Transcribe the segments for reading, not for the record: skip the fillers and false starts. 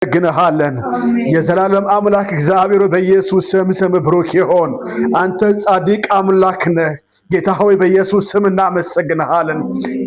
እናመሰግንሃለን። የዘላለም አምላክ እግዚአብሔር በኢየሱስ ስም ስም ብሩክ ይሆን። አንተ ጻድቅ አምላክ ነህ። ጌታ ሆይ፣ በኢየሱስ ስም እናመሰግንሃለን።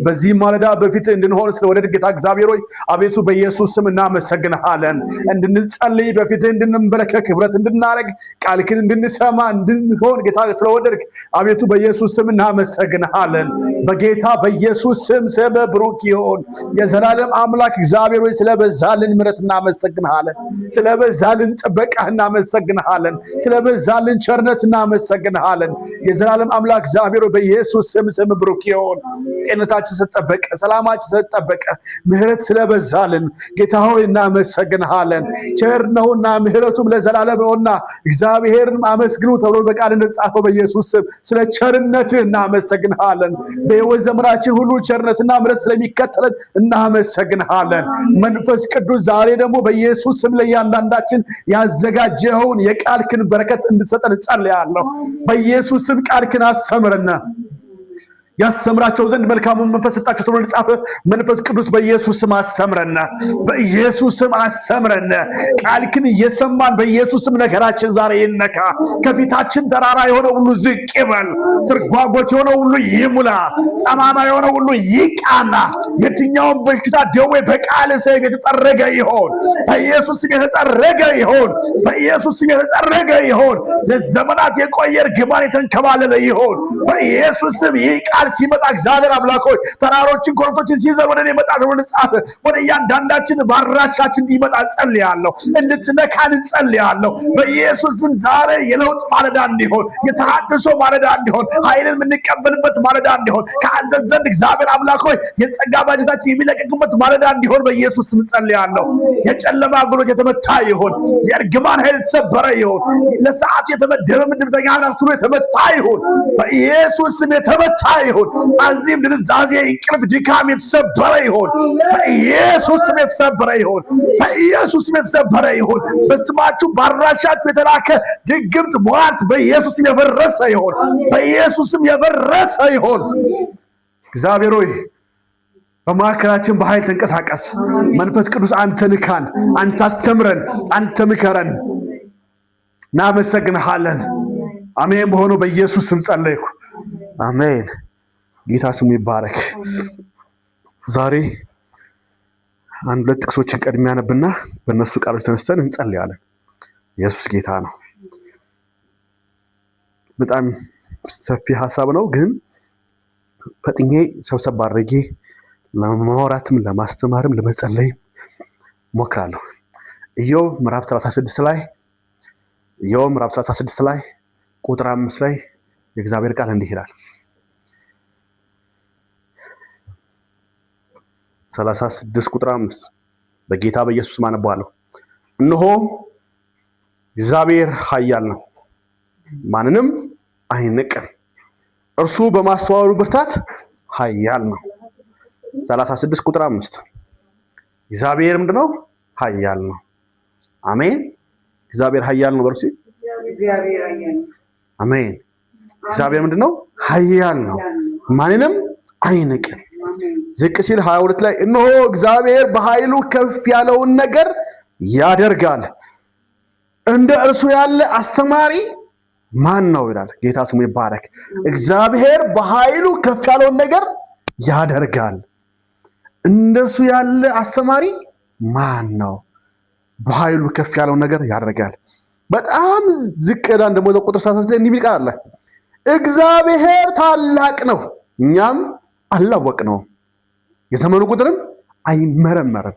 በዚህ ማለዳ በፊትህ እንድንሆን ስለወደድክ ጌታ እግዚአብሔር ሆይ፣ አቤቱ በኢየሱስ ስም እናመሰግንሃለን። እንድንጸልይ፣ በፊትህ እንድንንበረከክ፣ ህብረት እንድናደርግ፣ ቃልህን እንድንሰማ እንድንሆን ጌታ ስለወደድክ አቤቱ በኢየሱስ ስም እናመሰግንሃለን። በጌታ በኢየሱስ ስም ስምህ ብሩክ ይሆን። የዘላለም አምላክ እግዚአብሔር ሆይ፣ ስለበዛልን ምሕረት እናመሰግንሃለን። ስለበዛልን ጥበቃ እናመሰግንሃለን። ስለበዛልን ቸርነት እናመሰግንሃለን። የዘላለም አምላክ እግዚአብሔር ሆይ፣ በኢየሱስ ስም ስምህ ብሩክ ይሁን። ጤንነታችን ስለተጠበቀ፣ ሰላማችን ስለተጠበቀ፣ ምሕረት ስለበዛልን ጌታ ሆይ እናመሰግንሃለን። ቸር ነውና ምሕረቱም ለዘላለም ነውና እግዚአብሔርን አመስግኑ ተብሎ በቃል እንደተጻፈው በኢየሱስ ስም ስለ ቸርነትህ እናመሰግንሃለን። በሕይወት ዘመናችን ሁሉ ቸርነትና ምሕረት ስለሚከተለን እናመሰግንሃለን። መንፈስ ቅዱስ፣ ዛሬ ደግሞ በኢየሱስ ስም ለእያንዳንዳችን ያዘጋጀኸውን የቃልህን በረከት እንድትሰጠን እጸልያለሁ። በኢየሱስ ስም ቃልህን አስተምረን። ያስተምራቸው ዘንድ መልካሙን መንፈስ ሰጣቸው ተብሎ እንደተጻፈ መንፈስ ቅዱስ በኢየሱስ ስም አስተምረን፣ በኢየሱስ ስም አስተምረን። ቃልህን እየሰማን በኢየሱስ ስም ነገራችን ዛሬ ይነካ። ከፊታችን ተራራ የሆነ ሁሉ ዝቅ ይበል። ስርጓጎት የሆነ ሁሉ ይሙላ። ጠማማ የሆነ ሁሉ ይቃና። የትኛውም በሽታ፣ ደዌ በቃልህ ሰይፍ የተጠረገ ይሆን። በኢየሱስ ስም የተጠረገ ይሆን። በኢየሱስ ስም የተጠረገ ይሆን። ለዘመናት የቆየ እርግማን የተንከባለለ ይሆን። በኢየሱስ ስም ይህ ቃል ሲመጣ እግዚአብሔር አምላክ ሆይ፣ ተራሮችን ኮረብቶችን ሲዘል ወደ እኔ መጣ ተብሎ እንደተጻፈ ወደ እያንዳንዳችን ባራሻችን እንዲመጣ ጸልያለሁ። እንድትነካን ጸልያለሁ። በኢየሱስ ስም ዛሬ የለውጥ ማለዳ እንዲሆን፣ የተሃድሶ ማለዳ እንዲሆን፣ ኃይልን የምንቀበልበት ማለዳ እንዲሆን፣ ከአንተ ዘንድ እግዚአብሔር አምላክ ሆይ የጸጋ ባጀታችን የሚለቀቅበት ማለዳ እንዲሆን በኢየሱስ ስም ጸልያለሁ። የጨለማ ጉልበት የተመታ ይሁን። የእርግማን ኃይል የተሰበረ ይሁን። ለሰዓቱ የተመደበ ምድብተኛ ሁሉ የተመታ ይሁን። በኢየሱስ ስም የተመታ ይሁን። አዚም፣ ድንዛዜ፣ እንቅልፍ፣ ድካም የተሰበረ ይሁን። በኢየሱስ ስም የተሰበረ ይሁን። በኢየሱስ ስም የተሰበረ ይሁን። በስማችሁ ባራሻችሁ የተላከ ድግምት፣ ሟርት በኢየሱስ ስም የፈረሰ ይሁን። በኢየሱስ ስም የፈረሰ ይሁን። እግዚአብሔር ሆይ፣ በመካከላችን በኃይል ተንቀሳቀስ። መንፈስ ቅዱስ፣ አንተ ንካን፣ አንተ አስተምረን፣ አንተ ምከረን። እናመሰግንሃለን። አሜን። በሆነው በኢየሱስ ስም ጸለይኩ። አሜን። ጌታ ስሙ ይባረክ። ዛሬ አንድ ሁለት ጥቅሶችን ቀድሜ አነብና በእነሱ ቃሎች ተነስተን እንጸልያለን። ኢየሱስ ጌታ ነው። በጣም ሰፊ ሀሳብ ነው፣ ግን ፈጥኜ ሰብሰብ አድርጌ ለማውራትም ለማስተማርም ለመጸለይም ሞክራለሁ። ኢዮብ ምዕራፍ 36 ላይ፣ ኢዮብ ምዕራፍ 36 ላይ ቁጥር 5 ላይ የእግዚአብሔር ቃል እንዲህ ይላል። 36 ቁጥር 5 በጌታ በኢየሱስ ስም አነባለሁ። እነሆ እግዚአብሔር ኃያል ነው፣ ማንንም አይንቅም። እርሱ በማስተዋሉ ብርታት ኃያል ነው። 36 ቁጥር 5፣ እግዚአብሔር ምንድነው? ኃያል ነው። አሜን። እግዚአብሔር ኃያል ነው በሉ እስኪ። አሜን። እግዚአብሔር ምንድነው? ኃያል ነው፣ ማንንም አይንቅም። ዝቅ ሲል 22 ላይ እነሆ እግዚአብሔር በኃይሉ ከፍ ያለውን ነገር ያደርጋል፣ እንደ እርሱ ያለ አስተማሪ ማን ነው ይላል። ጌታ ስሙ ይባረክ። እግዚአብሔር በኃይሉ ከፍ ያለውን ነገር ያደርጋል፣ እንደሱ ያለ አስተማሪ ማን ነው? በኃይሉ ከፍ ያለውን ነገር ያደርጋል። በጣም ዝቅ ይላል ደግሞ ቁጥር 39 እንዲህ የሚል ቃል አለ። እግዚአብሔር ታላቅ ነው፣ እኛም አላወቅነውም፣ የዘመኑ ቁጥርም አይመረመርም።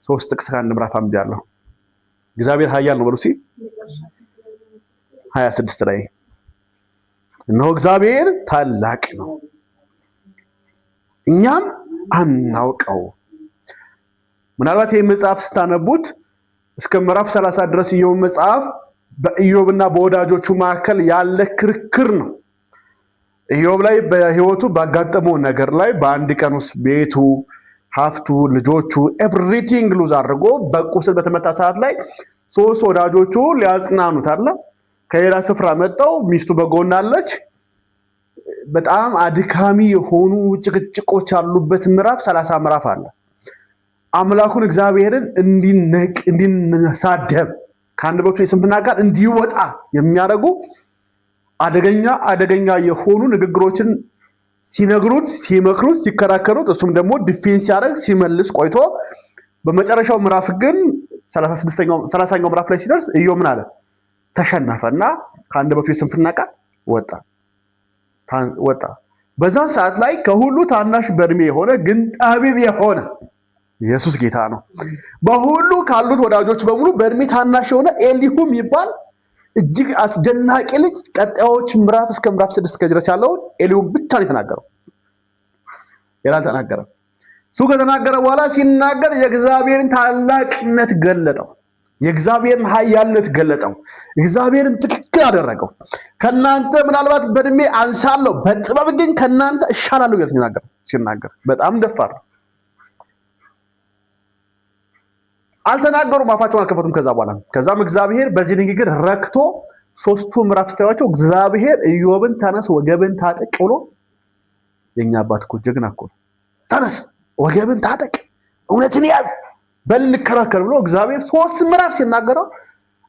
ሶስት ጥቅስ ከአንድ ምዕራፍ አንብቤያለሁ። እግዚአብሔር ኃያል ነው በሉ እስኪ። 26 ላይ እነሆ እግዚአብሔር ታላቅ ነው፣ እኛም አናውቀው። ምናልባት ይህ መጽሐፍ ስታነቡት እስከ ምዕራፍ 30 ድረስ ኢዮብ መጽሐፍ በኢዮብና በወዳጆቹ መካከል ያለ ክርክር ነው። ኢዮብ ላይ በህይወቱ ባጋጠመው ነገር ላይ በአንድ ቀን ውስጥ ቤቱ፣ ሀብቱ፣ ልጆቹ everything lose አድርጎ በቁስል በተመታ ሰዓት ላይ ሶስት ወዳጆቹ ሊያጽናኑት አለ ከሌላ ስፍራ መጥተው፣ ሚስቱ በጎን አለች። በጣም አድካሚ የሆኑ ጭቅጭቆች ያሉበት ምዕራፍ 30 ምዕራፍ አለ። አምላኩን እግዚአብሔርን እንዲንቅ፣ እንዲሳደብ፣ ከአንደበቱ የስንፍና ቃል እንዲወጣ የሚያደርጉ አደገኛ አደገኛ የሆኑ ንግግሮችን ሲነግሩት፣ ሲመክሩት፣ ሲከራከሩት እሱም ደግሞ defense ሲያደርግ፣ ሲመልስ ቆይቶ በመጨረሻው ምዕራፍ ግን 30ኛው ምዕራፍ ላይ ሲደርስ ኢዮብ ምን አለ? ተሸነፈ እና ከአንደበቱ የስንፍና ቃል ወጣ ወጣ። በዛ ሰዓት ላይ ከሁሉ ታናሽ በእድሜ የሆነ ግን ጠቢብ የሆነ፣ ኢየሱስ ጌታ ነው። በሁሉ ካሉት ወዳጆች በሙሉ በእድሜ ታናሽ የሆነ ኤሊሁ የሚባል እጅግ አስደናቂ ልጅ ቀጣዮች ምዕራፍ እስከ ምዕራፍ 6 ድረስ ያለውን ኤሊሁን ብቻ ነው የተናገረው። ሌላ አልተናገረም። እሱ ከተናገረ በኋላ ሲናገር የእግዚአብሔርን ታላቅነት ገለጠው። የእግዚአብሔርን ኃያልነት ገለጠው። እግዚአብሔርን ትክክል አደረገው። ከናንተ ምናልባት በእድሜ አንሳለሁ፣ በጥበብ ግን ከናንተ እሻላለሁ እያለ ሲናገር በጣም ደፋር ነው። አልተናገሩም፣ አፋቸውን አልከፈቱም። ከዛ በኋላ ከዛም እግዚአብሔር በዚህ ንግግር ረክቶ ሶስቱ ምዕራፍ ስታዩቸው እግዚአብሔር ኢዮብን ተነስ ወገብን ታጠቅ ብሎ፣ የኛ አባት እኮ ጀግና እኮ ነው። ተነስ ወገብን ታጠቅ፣ እውነትን ያዝ፣ በል እንከራከር ብሎ እግዚአብሔር 3 ምዕራፍ ሲናገረው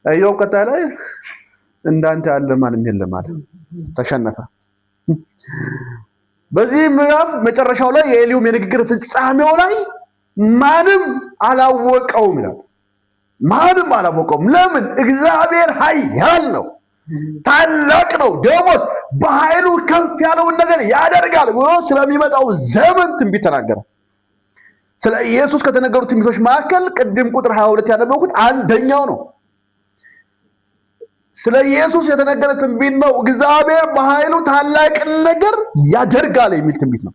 ኢዮብ ቀጣይ ላይ እንዳንተ ያለ ማንም የለም አለ። ተሸነፈ። በዚህ ምዕራፍ መጨረሻው ላይ የኤሊሁም የንግግር ፍጻሜው ላይ ማንም አላወቀውም ይላል። ማንም አላወቀውም። ለምን? እግዚአብሔር ኃያል ነው፣ ታላቅ ነው፣ ደግሞስ በኃይሉ ከፍ ያለውን ነገር ያደርጋል ብሎ ስለሚመጣው ዘመን ትንቢት ተናገረ። ስለ ኢየሱስ ከተነገሩ ትንቢቶች መካከል ቅድም ቁጥር 22 ያነበብኩት አንደኛው ነው። ስለ ኢየሱስ የተነገረ ትንቢት ነው። እግዚአብሔር በኃይሉ ታላቅን ነገር ያደርጋል የሚል ትንቢት ነው።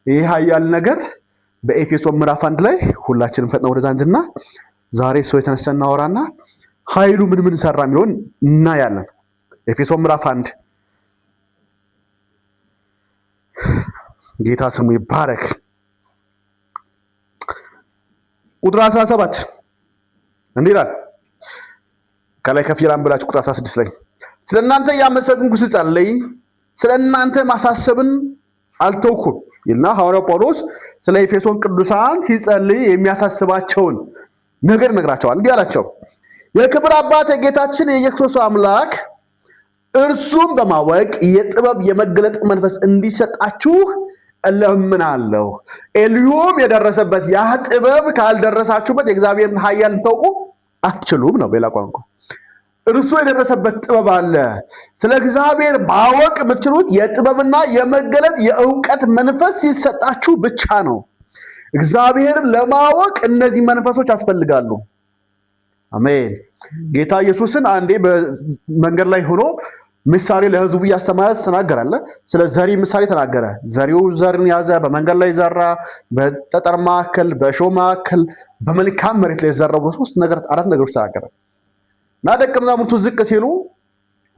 ይሄ ኃያል ነገር በኤፌሶን ምዕራፍ 1 ላይ ሁላችንም ፈጥነው ወደዛ እንድና ዛሬ ሰው የተነሳ እናወራና ኃይሉ ምን ምን ሰራ የሚለውን እናያለን። ኤፌሶን ምዕራፍ 1፣ ጌታ ስሙ ይባረክ። ቁጥር 17 እንዲህ ይላል። ከላይ ከፍ ይላል ብላችሁ ቁጥር 16 ላይ ስለ እናንተ እያመሰገንኩ ስጸልይ ስለ እናንተ ማሳሰብን አልተውኩም ይልና ሐዋርያው ጳውሎስ ስለ ኤፌሶን ቅዱሳን ሲጸልይ የሚያሳስባቸውን ነገር ይነግራቸዋል። እንዲህ አላቸው፣ የክብር አባት የጌታችን የኢየሱስ ክርስቶስ አምላክ እርሱም በማወቅ የጥበብ የመገለጥ መንፈስ እንዲሰጣችሁ እለምናለሁ። ኤልዩም የደረሰበት ያ ጥበብ ካልደረሳችሁበት የእግዚአብሔርን ኃያል ልታውቁ አትችሉም ነው። በሌላ ቋንቋ እርሱ የደረሰበት ጥበብ አለ። ስለ እግዚአብሔር ማወቅ የምትችሉት የጥበብና የመገለጥ የእውቀት መንፈስ ሲሰጣችሁ ብቻ ነው። እግዚአብሔርን ለማወቅ እነዚህ መንፈሶች ያስፈልጋሉ። አሜን። ጌታ ኢየሱስን አንዴ በመንገድ ላይ ሆኖ ምሳሌ ለሕዝቡ እያስተማረ ተናገራለ። ስለ ዘሪ ምሳሌ ተናገረ። ዘሪው ዘርን ያዘ፣ በመንገድ ላይ ዘራ፣ በጠጠር መካከል፣ በእሾህ መካከል፣ በመልካም መሬት ላይ ዘራው። በሶስት ነገር አራት ነገሮች ተናገረ እና ደቀ መዛሙርቱ ዝቅ ሲሉ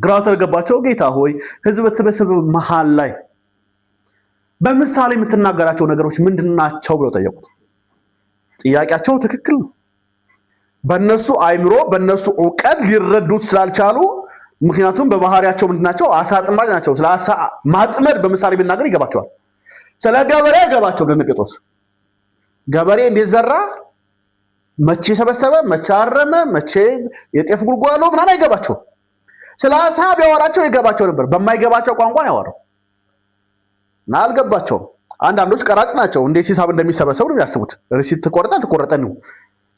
ግራ ስለገባቸው ጌታ ሆይ ሕዝብ በተሰበሰበ መሃል ላይ በምሳሌ የምትናገራቸው ነገሮች ምንድን ናቸው ብለው ጠየቁት። ጥያቄያቸው ትክክል ነው። በእነሱ አይምሮ በእነሱ እውቀት ሊረዱት ስላልቻሉ፣ ምክንያቱም በባህሪያቸው ምንድን ናቸው? አሳ አጥማጅ ናቸው። ስለ አሳ ማጥመድ በምሳሌ ቢናገር ይገባቸዋል። ስለ ገበሬ አይገባቸውም። ለእነ ጴጥሮስ ገበሬ እንዴት ዘራ፣ መቼ ሰበሰበ፣ መቼ አረመ፣ መቼ የጤፍ ጉልጓሎ ምናምን አይገባቸውም። ስለ አሳ ቢያወራቸው ይገባቸው ነበር። በማይገባቸው ቋንቋ ነው ያወራው እና አልገባቸውም። አንዳንዶች ቀራጭ ናቸው። እንዴት ሂሳብ እንደሚሰበሰቡ ነው የሚያስቡት። receipt ተቆረጠ አልተቆረጠ ነው።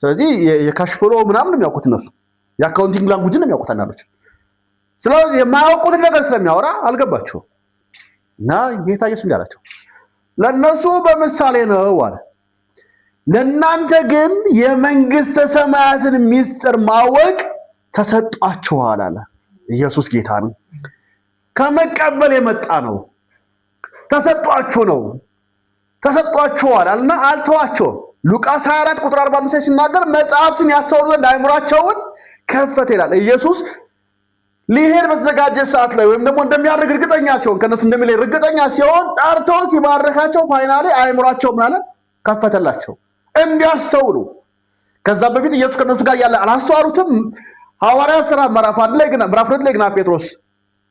ስለዚህ የ cash flow ምናምን ነው የሚያውቁት እነሱ። የ accounting language ነው የሚያውቁት አንዳንዶች። ስለዚህ የማያውቁትን ነገር ስለሚያወራ አልገባቸውም። እና ጌታ ኢየሱስ እንዲህ አላቸው፣ ለእነሱ በምሳሌ ነው አለ። ለእናንተ ግን የመንግስተ ሰማያትን ሚስጥር ማወቅ ተሰጧችኋል አለ። ኢየሱስ ጌታ ነው። ከመቀበል የመጣ ነው። ተሰጧችሁ ነው። ተሰጧችኋል አለና አልተዋቸውም። ሉቃስ 24 ቁጥር 45 ላይ ሲናገር መጽሐፍትን ያስተውሉ ዘንድ አእምሯቸውን ከፈተ ይላል። ኢየሱስ ሊሄድ በተዘጋጀ ሰዓት ላይ ወይም ደግሞ እንደሚያደርግ እርግጠኛ ሲሆን፣ ከነሱ እንደሚለይ እርግጠኛ ሲሆን ጠርቶ ሲባርካቸው finally አእምሯቸው ምን አለ? ከፈተላቸው እንዲያስተውሉ። ከዛ በፊት ኢየሱስ ከነሱ ጋር ያለ አላስተዋሉትም። ሐዋርያት ሥራ ምዕራፍ 1 ላይ ግን ምዕራፍ 2 ላይ ግን ጴጥሮስ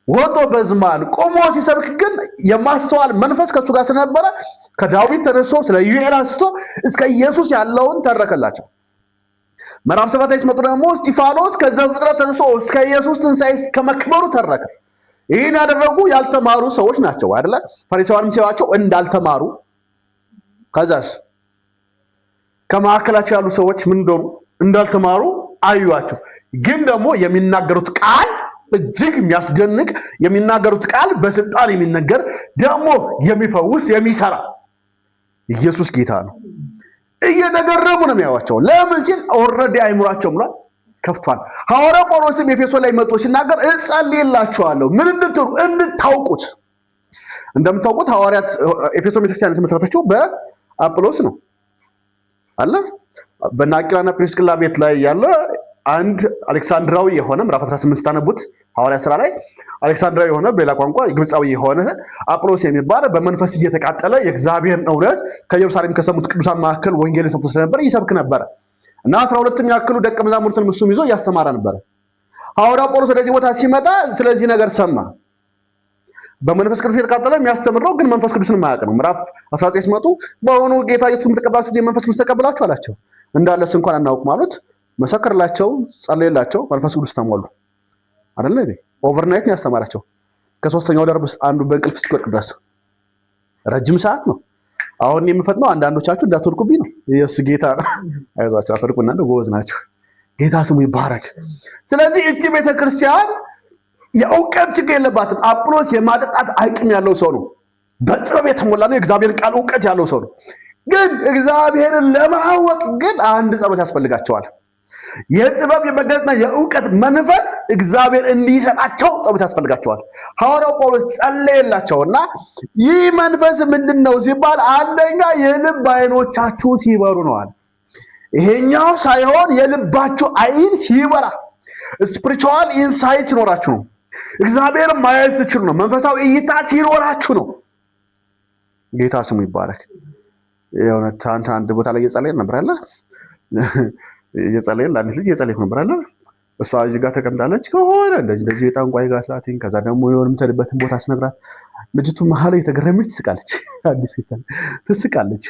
ወጥቶ በዝማን ቆሞ ሲሰብክ ግን የማስተዋል መንፈስ ከእሱ ጋር ስለነበረ ከዳዊት ተነስቶ ስለ ኢዩኤል አንስቶ እስከ ኢየሱስ ያለውን ተረከላቸው። ምዕራፍ 7 ላይ ሲመጡ ደግሞ እስጢፋኖስ ከዘፍጥረት ተነስቶ እስከ ኢየሱስ ትንሣኤ እስከ መክበሩ ተረከ። ይህን ያደረጉ ያልተማሩ ሰዎች ናቸው አይደለ? ፈሪሳውያንም ሲያዩአቸው እንዳልተማሩ፣ ከዛስ ከመካከላቸው ያሉ ሰዎች ምን እንደሆኑ እንዳልተማሩ አዩአቸው። ግን ደግሞ የሚናገሩት ቃል እጅግ የሚያስደንቅ፣ የሚናገሩት ቃል በስልጣን የሚነገር፣ ደግሞ የሚፈውስ፣ የሚሰራ፣ ኢየሱስ ጌታ ነው። እየተገረሙ ነው የሚያዩአቸው። ለምን ሲል already አይምሯቸው ምሏል፣ ከፍቷል። ሐዋርያው ጳውሎስም ኤፌሶን ላይ መጥቶ ሲናገር እጸልይላችኋለሁ ምን እንድትሉ? እንድታውቁት። እንደምታውቁት ሐዋርያት ኤፌሶን ቤተክርስቲያን የተመሰረተችው በአጵሎስ ነው አለ። በእነ አቂላና ፕሪስቅላ ቤት ላይ ያለ አንድ አሌክሳንድራዊ የሆነ፣ ምዕራፍ 18 ስታነቡት ሐዋርያ ስራ ላይ፣ አሌክሳንድራዊ የሆነ፣ በሌላ ቋንቋ ግብፃዊ የሆነ አጵሎስ የሚባል በመንፈስ እየተቃጠለ የእግዚአብሔርን እውነት ከኢየሩሳሌም ከሰሙት ቅዱሳን መካከል ወንጌልን ሰምቶ ስለነበረ ይሰብክ ነበረ እና 12 የሚያክሉ ደቀ መዛሙርትን እሱም ይዞ እያስተማረ ነበረ። ሐዋርያው ጳውሎስ ወደዚህ ቦታ ሲመጣ ስለዚህ ነገር ሰማ። በመንፈስ ቅዱስ የተቃጠለ የሚያስተምር ነው፣ ግን መንፈስ ቅዱስን የማያውቅ ነው። ምዕራፍ 19 ሲመጡ በአሁኑ ጌታ ኢየሱስን ተቀብላችሁ የመንፈስ ቅዱስ ተቀብላችሁ አላቸው። እንዳለስ እንኳን አናውቅም አሉት። መሰከርላቸው፣ ጸለየላቸው፣ መንፈስ ቅዱስ ተሞሉ። አይደለ እንዴ? Overnight ነው ያስተማራቸው። ከሶስተኛው ደርብ አንዱ በእንቅልፍ እስኪወድቅ ድረስ ረጅም ሰዓት ነው። አሁን የምፈጥነው አንዳንዶቻችሁ እንዳትወድቁብኝ ነው። ኢየሱስ ጌታ ነው። አይዟችሁ፣ አትወድቁ፣ እናንተ ጎበዝ ናችሁ። ጌታ ስሙ ይባረክ። ስለዚህ እቺ ቤተክርስቲያን የእውቀት ችግር የለባትም። አጵሎስ የማጠጣት አቅም ያለው ሰው ነው። በጥበብ የተሞላ ነው። የእግዚአብሔር ቃል እውቀት ያለው ሰው ነው። ግን እግዚአብሔርን ለማወቅ ግን አንድ ጸሎት ያስፈልጋቸዋል። የጥበብ፣ የመገለጥና የእውቀት መንፈስ እግዚአብሔር እንዲሰጣቸው ጸሎት ያስፈልጋቸዋል። ሐዋርያው ጳውሎስ ጸለየላቸውና ይህ መንፈስ ምንድን ነው ሲባል አንደኛ የልብ አይኖቻችሁ ሲበሩ ነው አለ። ይሄኛው ሳይሆን የልባችሁ አይን ሲበራ፣ spiritual insight ሲኖራችሁ ነው። እግዚአብሔር ማየት ሲችሉ ነው። መንፈሳዊ እይታ ሲኖራችሁ ነው። ጌታ ስሙ ይባረክ። የሆነ ትናንት አንድ ቦታ ላይ እየጸለይን ነበር አለ፣ እየጸለይን ለአንዲት ልጅ እየጸለይኩ ነበር አለ። እሷ እዚህ ጋር ተቀምጣለች። ከሆነ እንደዚህ እንደዚህ የጠንቋይ ጋር ስላትኝ፣ ከዛ ደግሞ የሆነ የምትሄድበትን ቦታ ስነግራት ልጅቱ መሀል የተገረመች ትስቃለች። አዲስ ትስቃለች።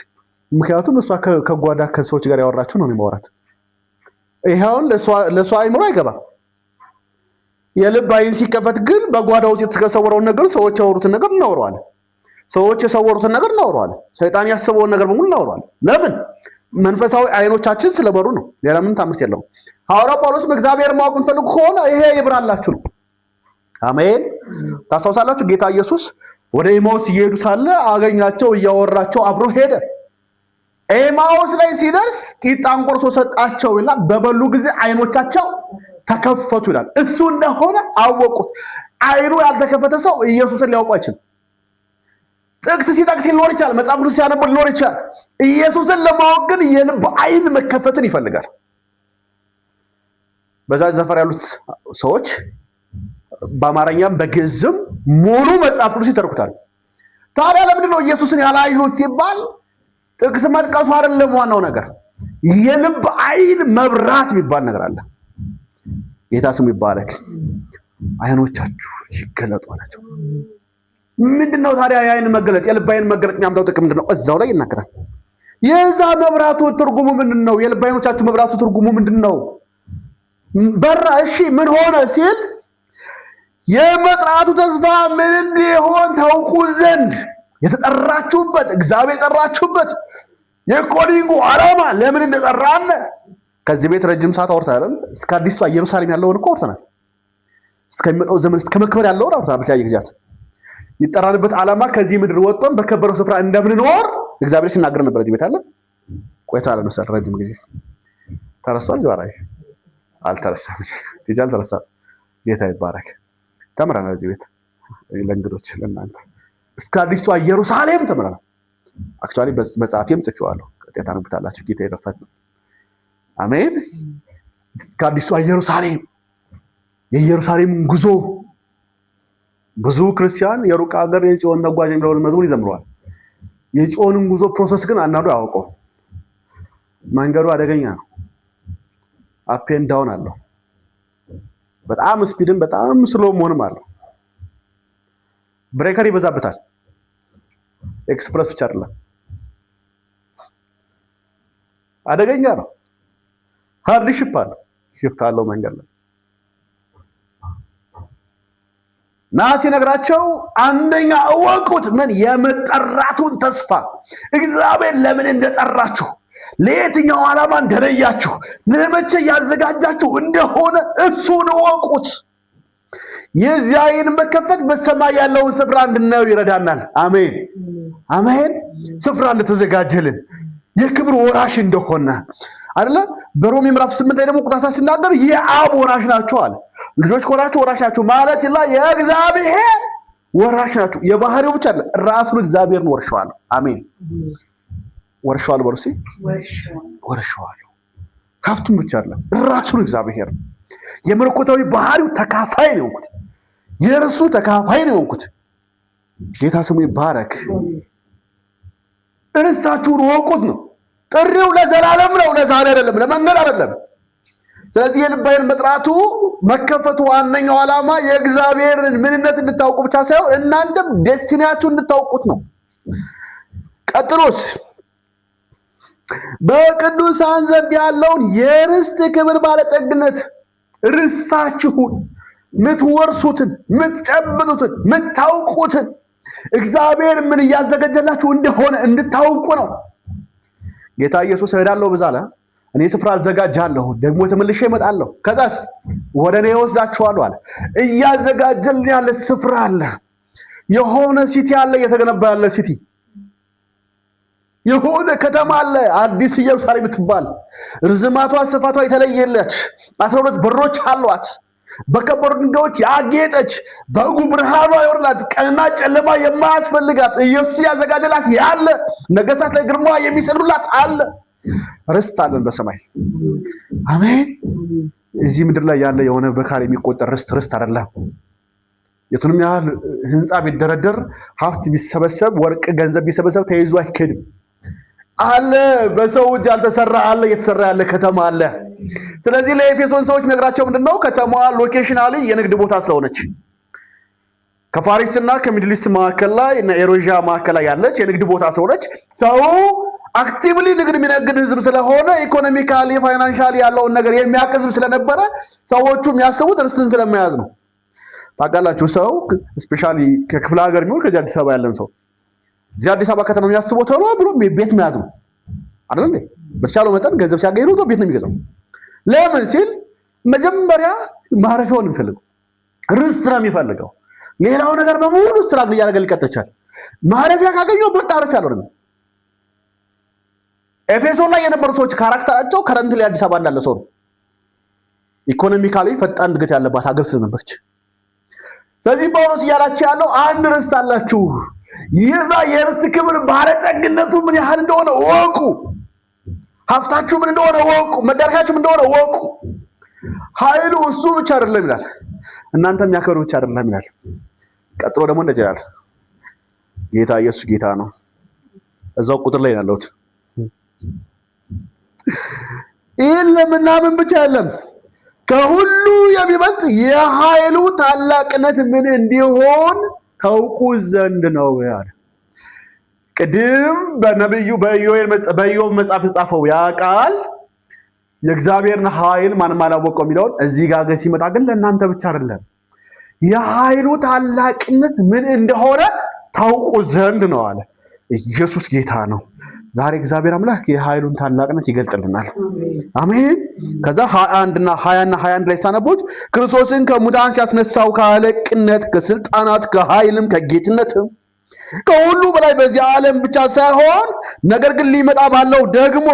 ምክንያቱም እሷ ከጓዳ ከሰዎች ጋር ያወራችው ነው የማወራት። ይኸውን ለእሷ አይምሮ አይገባም። የልብ አይን ሲከፈት ግን በጓዳ ውስጥ የተሰወረውን ነገር፣ ሰዎች ያወሩትን ነገር እናወራዋለን። ሰዎች የሰወሩትን ነገር እናወራዋለን። ሰይጣን ያሰበውን ነገር በሙሉ እናወራዋለን። ለምን? መንፈሳዊ አይኖቻችን ስለበሩ ነው። ሌላ ምን ታምርት የለውም። ሐዋርያው ጳውሎስም እግዚአብሔር ማወቅ የምትፈልጉ ከሆነ ይሄ ይብራላችሁ ነው። አሜን። ታስታውሳላችሁ፣ ጌታ ኢየሱስ ወደ ኤማውስ እየሄዱ ሳለ አገኛቸው፣ እያወራቸው አብሮ ሄደ። ኤማውስ ላይ ሲደርስ ቂጣን ቆርሶ ሰጣቸው ይላል። በበሉ ጊዜ አይኖቻቸው ተከፈቱ ይላል። እሱ እንደሆነ አወቁት። አይኑ ያልተከፈተ ሰው ኢየሱስን ሊያውቁ አይችልም። ጥቅስ ሲጠቅስ ሊኖር ይችላል። መጽሐፍ ቅዱስ ሲያነብ ሊኖር ይችላል። ኢየሱስን ለማወቅ ግን የልብ አይን መከፈትን ይፈልጋል። በዛ ዘፈር ያሉት ሰዎች በአማርኛም በግዕዝም ሙሉ መጽሐፍ ቅዱስ ይተርኩታል። ታዲያ ለምንድን ነው ኢየሱስን ያላዩት ሲባል ጥቅስ መጥቀሱ አይደለም ዋናው ነገር። የልብ አይን መብራት የሚባል ነገር አለ። ጌታ ስሙ ይባረክ። አይኖቻችሁ ይገለጡ አላቸው። ምንድነው ታዲያ የአይን መገለጥ፣ የልብ አይን መገለጥ የሚያምጣው ጥቅም ምንድነው? እዛው ላይ ይናገራል። የዛ መብራቱ ትርጉሙ ምንድነው? የልብ አይኖቻችሁ መብራቱ ትርጉሙ ምንድነው? በራ፣ እሺ ምን ሆነ ሲል የመጥራቱ ተስፋ ምን እንዲሆን ታውቁ ዘንድ፣ የተጠራችሁበት፣ እግዚአብሔር የጠራችሁበት የ calling ኡ ዓላማ፣ ለምን እንደጠራን ከዚህ ቤት ረጅም ሰዓት አውርተናል። እስከ አዲስቷ ኢየሩሳሌም ያለውን እኮ አውርተናል። እስከሚመጣው ዘመን እስከ መክበር ያለውን አውርተናል። በተለያየ ጊዜያት የጠራንበት ዓላማ ከዚህ ምድር ወጥቶን በከበረው ስፍራ እንደምንኖር እግዚአብሔር ሲናገር ነበር። እዚህ ቤት አለ ቆይታ አለ መሰል ረጅም ጊዜ ተረስቷል። ጀዋራይ አልተረሳም፣ ቲጃ አልተረሳም። ጌታ ይባረክ። ተምረናል። እዚህ ቤት ለእንግዶች ለእናንተ እስከ አዲስቷ ኢየሩሳሌም ተምረናል። Actually መጽሐፌም ጽፌዋለሁ። ቀጥታ ታነቡታላችሁ። ጌታ ይደርሳችሁ። አሜን። እስከ አዲሷ ኢየሩሳሌም፣ የኢየሩሳሌምን ጉዞ ብዙ ክርስቲያን የሩቅ ሀገር የጽዮን ነጓዥ የሚለውን መዝሙር ይዘምረዋል። የጽዮንን ጉዞ process ግን አንዳንዱ አያውቀው። መንገዱ አደገኛ ነው። Up and down አለው። በጣም speed ም በጣም slow መሆንም አለው። Breaker ይበዛበታል። Express ብቻ አይደለም። አደገኛ ነው። Hardship አለው፣ shift አለው መንገድ ላይ ና ሲነግራቸው አንደኛ እወቁት፣ ምን የመጠራቱን ተስፋ እግዚአብሔር ለምን እንደጠራችሁ ለየትኛው ዓላማ እንደለያችሁ ለመቼ ያዘጋጃችሁ እንደሆነ እሱን እወቁት። የዚህ ዓይን መከፈት በሰማይ ያለውን ስፍራ እንድናየው ይረዳናል። አሜን አሜን። ስፍራ እንደተዘጋጀልን የክብር ወራሽ እንደሆነ አይደለ? በሮሜ ምዕራፍ 8 ላይ ደግሞ ቁጥር ሲናገር የአብ ወራሽ ናቸው አለ። ልጆች ከሆናችሁ ወራሽ ናችሁ ማለት ይላ የእግዚአብሔር ወራሽ ናችሁ። የባህሪው ብቻ አይደለም፣ ራሱን እግዚአብሔርን ወርሸዋለሁ። አሜን። ወርሸዋለሁ በሉ እስኪ፣ ወርሸዋለሁ። ሀብቱን ብቻ አይደለም፣ ራሱን እግዚአብሔር የመለኮታዊ ባህሪው ተካፋይ ነው የሆንኩት። የእርሱ ተካፋይ ነው የሆንኩት። ጌታ ስሙ ይባረክ። እርስታችሁን እወቁት ነው ጥሪው። ለዘላለም ነው፣ ለዛሬ አይደለም፣ ለመንገድ አይደለም። ስለዚህ የልብ ዓይን መጥራቱ መከፈቱ ዋነኛው ዓላማ የእግዚአብሔርን ምንነት እንድታውቁ ብቻ ሳይሆን እናንተም destiny ያችሁን እንድታውቁት ነው። ቀጥሎስ በቅዱሳን ዘንድ ያለውን የርስት ክብር ባለጠግነት፣ ርስታችሁን ምትወርሱትን፣ ምትጨብጡትን፣ ምታውቁትን እግዚአብሔር ምን እያዘጋጀላችሁ እንደሆነ እንድታውቁ ነው። ጌታ ኢየሱስ እሄዳለሁ ብዛለ እኔ ስፍራ አዘጋጃለሁ፣ ደግሞ ተመልሼ እመጣለሁ፣ ከዛስ ወደ እኔ እወስዳችኋለሁ አለ። እያዘጋጀልን ያለ ስፍራ አለ። የሆነ city አለ፣ እየተገነባ ያለ city፣ የሆነ ከተማ አለ፣ አዲስ ኢየሩሳሌም የምትባል ርዝማቷ ስፋቷ የተለየለች 12 በሮች አሏት፣ በከበሩ ድንጋዮች ያጌጠች፣ በጉ ብርሃኗ ይወርላት፣ ቀንና ጨለማ የማያስፈልጋት ኢየሱስ ያዘጋጀላት ያለ ነገሥታት ላይ ግርማ የሚሰግዱላት አለ። ርስት አለን በሰማይ። አሜን። እዚህ ምድር ላይ ያለ የሆነ በካሬ የሚቆጠር ርስት ርስት አይደለም። የቱንም ያህል ህንፃ ቢደረደር፣ ሀብት ቢሰበሰብ፣ ወርቅ ገንዘብ ቢሰበሰብ ተይዞ አይኬድም። አለ በሰው እጅ ያልተሰራ አለ፣ እየተሰራ ያለ ከተማ አለ። ስለዚህ ለኤፌሶን ሰዎች ነግራቸው ምንድነው ከተማዋ locationally የንግድ ቦታ ስለሆነች ከ Far East እና ከ Middle East መካከል ላይ እና Eurasia መካከል ላይ ያለች የንግድ ቦታ ስለሆነች ሰው actively ንግድ የሚነግድ ህዝብ ስለሆነ economically financially ያለውን ነገር የሚያውቅ ህዝብ ስለነበረ ሰዎቹ የሚያስቡት ርስትን ስለመያዝ ነው። ታውቃላችሁ፣ ሰው especially ከክፍለ ሀገር የሚሆን ከዚህ አዲስ አበባ ያለን ሰው እዚህ አዲስ አበባ ከተማ የሚያስበው ቶሎ ብሎ ቤት መያዝ ነው አይደል እንዴ? በተቻለው መጠን ገንዘብ ሲያገኝ ሮጦ ቤት ነው የሚገዛው። ለምን ሲል መጀመሪያ ማረፊያውን የሚፈልገው ርስት ነው የሚፈልገው። ሌላው ነገር በሙሉ struggle እያደረገ ሊቀጥል ይችላል። ማረፊያ ካገኘው በቃ አረፍ ያለው ነው። ኤፌሶን ላይ የነበሩ ሰዎች character ኣቸው currently አዲስ አበባ እንዳለ ሰው ነው። Economically ፈጣን እድገት ያለባት ሀገር ስለነበረች። ስለዚህ ጳውሎስ እያላቸው ያለው አንድ ርስት አላችሁ። የዛ የርስት ክብር ባለጠግነቱ ምን ያህል እንደሆነ እወቁ። ሀብታችሁ ምን እንደሆነ እወቁ። መዳረሻችሁ ምን እንደሆነ እወቁ። ኃይሉ እሱ ብቻ አይደለም ይላል፣ እናንተ የሚያከብር ብቻ አይደለም ይላል። ቀጥሎ ደግሞ እንደዚህ ይላል፣ ጌታ ኢየሱስ ጌታ ነው። እዛው ቁጥር ላይ ያለሁት ይህን ለምናምን ብቻ አይደለም፣ ከሁሉ የሚበልጥ የኃይሉ ታላቅነት ምን እንዲሆን ታውቁ ዘንድ ነው ያለ። ቅድም በነብዩ በኢዮብ መጽሐፍ የተጻፈው ያ ቃል የእግዚአብሔርን ኃይል ማንም አላወቀው የሚለውን እዚህ ጋር ግን ሲመጣ ግን ለእናንተ ብቻ አይደለም፣ የኃይሉ ታላቅነት ምን እንደሆነ ታውቁ ዘንድ ነው አለ። ኢየሱስ ጌታ ነው። ዛሬ እግዚአብሔር አምላክ የኃይሉን ታላቅነት ይገልጥልናል። አሜን። ከዛ 21 እና 20 እና 21 ላይ ሳነቦት ክርስቶስን ከሙታን ሲያስነሳው ከአለቅነት፣ ከስልጣናት፣ ከኃይልም፣ ከጌትነትም ከሁሉ በላይ በዚህ ዓለም ብቻ ሳይሆን ነገር ግን ሊመጣ ባለው ደግሞ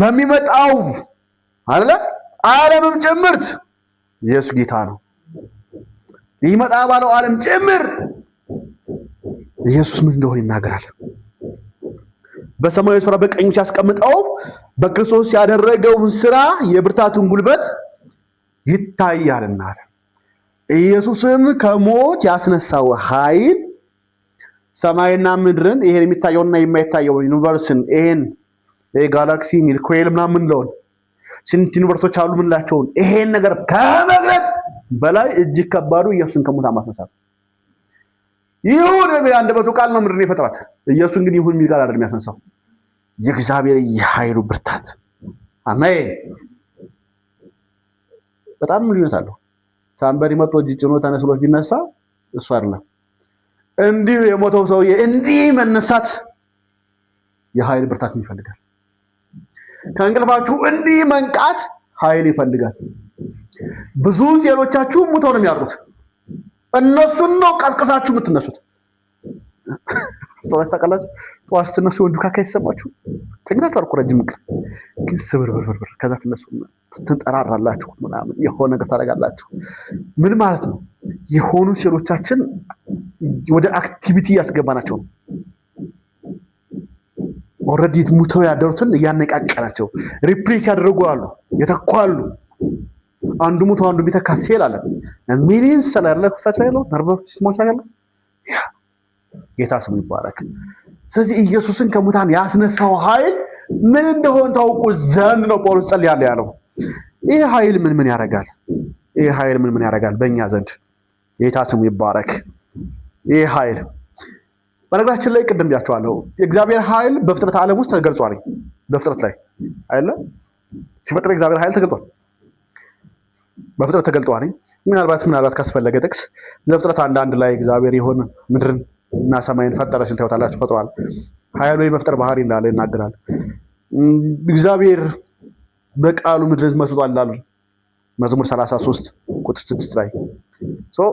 በሚመጣው አይደለ ዓለምም ጭምርት ኢየሱስ ጌታ ነው። ሊመጣ ባለው ዓለም ጭምር ኢየሱስ ምን እንደሆነ ይናገራል። በሰማያዊ ስፍራ በቀኙ ሲያስቀምጠው በክርስቶስ ያደረገውን ስራ የብርታቱን ጉልበት ይታያልና አለ። ኢየሱስን ከሞት ያስነሳው ኃይል ሰማይና ምድርን ይሄን የሚታየውና የማይታየውን universe ን ይሄን galaxy Milky Way ምናምን ምንለውን ስንት universe ኦች አሉ ምንላቸውን ይሄን ነገር ከመግለጥ በላይ እጅግ ከባዱ ኢየሱስን ከሙታን ማስነሳት። ይሁን የሚል አንደበቱ ቃል ነው ምድርን የፈጠራት። ኢየሱስ እንግዲህ ይሁን የሚል ቃል አይደለም የሚያስነሳው፣ የእግዚአብሔር የኃይሉ ብርታት። አሜን። በጣም ልዩነት አለው። Somebody መጥቶ እጅ ጭኖ ተነስሎ ቢነሳ እሱ አይደለም። እንዲሁ የሞተው ሰውዬ እንዲህ መነሳት የኃይል ብርታት ይፈልጋል። ከእንቅልፋችሁ እንዲህ መንቃት ኃይል ይፈልጋል። ብዙ ሴሎቻችሁ ሙተው ነው የሚያድሩት። እነሱን ነው ቀስቅሳችሁ የምትነሱት። ሰዎች ታውቃላችሁ፣ ጠዋት ስትነሱ የወንዱ ካካ ይሰማችሁ። ተኝታችሁ አልኩ ረጅም እንቅልፍ ግን ስብርብርብር፣ ከዛ ትነሱ ትንጠራራላችሁ፣ ምናምን የሆነ ነገር ታደርጋላችሁ። ምን ማለት ነው? የሆኑ ሴሎቻችን ወደ activity እያስገባናቸው ነው። Already ሙተው ያደሩትን እያነቃቀናቸው replace ያደረጉ አሉ፣ የተኳሉ አንዱ ሙቶ አንዱ የሚተካ ሴል አለ። Millions ስላለ ኩሳቸው ያለው ነርቭ system ኦች ያለው ጌታ ስሙ ይባረክ። ስለዚህ ኢየሱስን ከሙታን ያስነሳው ኃይል ምን እንደሆነ ታውቁ ዘንድ ነው ጳውሎስ ጸልያለሁ ያለው። ይህ ኃይል ምን ምን ያደርጋል? ይህ ኃይል ምን ምን ያደርጋል በእኛ ዘንድ? ጌታ ስሙ ይባረክ። ይህ ኃይል በነገራችን ላይ ቅድም ብያቸዋለሁ። የእግዚአብሔር ኃይል በፍጥረት ዓለም ውስጥ ተገልጿል። በፍጥረት ላይ አይደለ? ሲፈጥር የእግዚአብሔር ኃይል ተገልጧል። በፍጥረት ተገልጧል። ምናልባት ካስፈለገ ጥቅስ ዘፍጥረት 1:1 ላይ እግዚአብሔር የሆነ ምድርን እና ሰማይን ፈጠረ ሲል ታዩታላችሁ። ፈጥሯል። ኃይሉ የመፍጠር ባህሪ እንዳለ ይናገራል። እግዚአብሔር በቃሉ ምድርን መስርቷል ይላል መዝሙር 33 ቁጥር 6 ላይ። So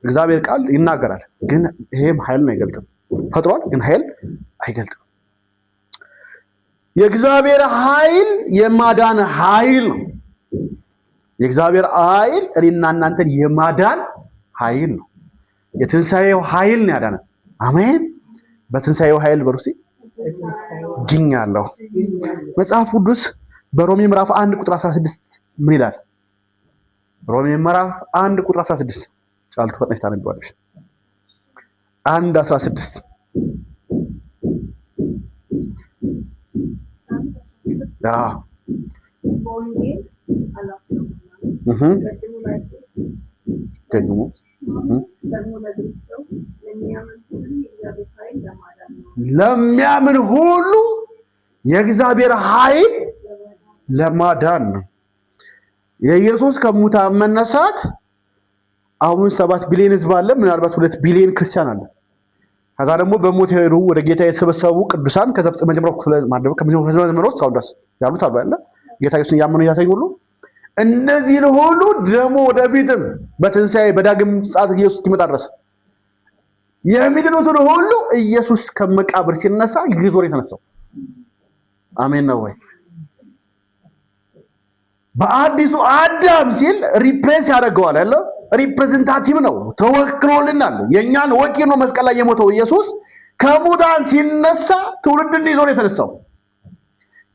እግዚአብሔር ቃል ይናገራል፣ ግን ይሄም ኃይልን አይገልጥም። ፈጥሯል፣ ግን ኃይል አይገልጥም። የእግዚአብሔር ኃይል የማዳን ኃይል ነው። የእግዚአብሔር ኃይል እኔና እናንተን የማዳን ኃይል ነው። የትንሣኤው ኃይል ነው ያዳነን። አሜን። በትንሣኤው ኃይል በሩሲ ድኛለሁ። መጽሐፍ ቅዱስ በሮሜ ምዕራፍ 1 ቁጥር 16 ምን ይላል? ሮሜ ምዕራፍ 1 ቁጥር 16 ጫልቱ ፈጥነሽ ታነቢዋለሽ። 1:16። አዎ። በወንጌል አላፍርምና ደግሞ ደግሞ ለግሪክ ሰው ለሚያምን ሁሉ የእግዚአብሔር ኃይል ለማዳን ነው። ለሚያምን ሁሉ የእግዚአብሔር ኃይል ለማዳን ነው። የኢየሱስ ከሙታን መነሳት አሁን 7 ቢሊዮን ህዝብ አለ። ምናልባት 2 ቢሊዮን ክርስቲያን አለ። ከዛ ደግሞ በሞት የሄዱ ወደ ጌታ የተሰበሰቡ ቅዱሳን ከመጀመሪያው ዘመን ውስጥ እስካሁን ድረስ ያሉት አሉ አይደለ? ጌታ ኢየሱስን እያመኑ እያተኙ ሁሉ እነዚህን ሁሉ ደግሞ ወደፊትም በትንሣኤ በዳግም ምጽአት ኢየሱስ እስኪመጣ ድረስ የሚድኑትን ሁሉ ኢየሱስ ከመቃብር ሲነሳ ይዞ ነው የተነሳው። አሜን ነው ወይ? በአዲሱ አዳም ሲል replace ያደርገዋል አይደለ? Representative ነው፣ ተወክሎልናል። የኛን ወኪል ነው መስቀል ላይ የሞተው ኢየሱስ ከሙታን ሲነሳ ትውልድን ይዞ ነው የተነሳው።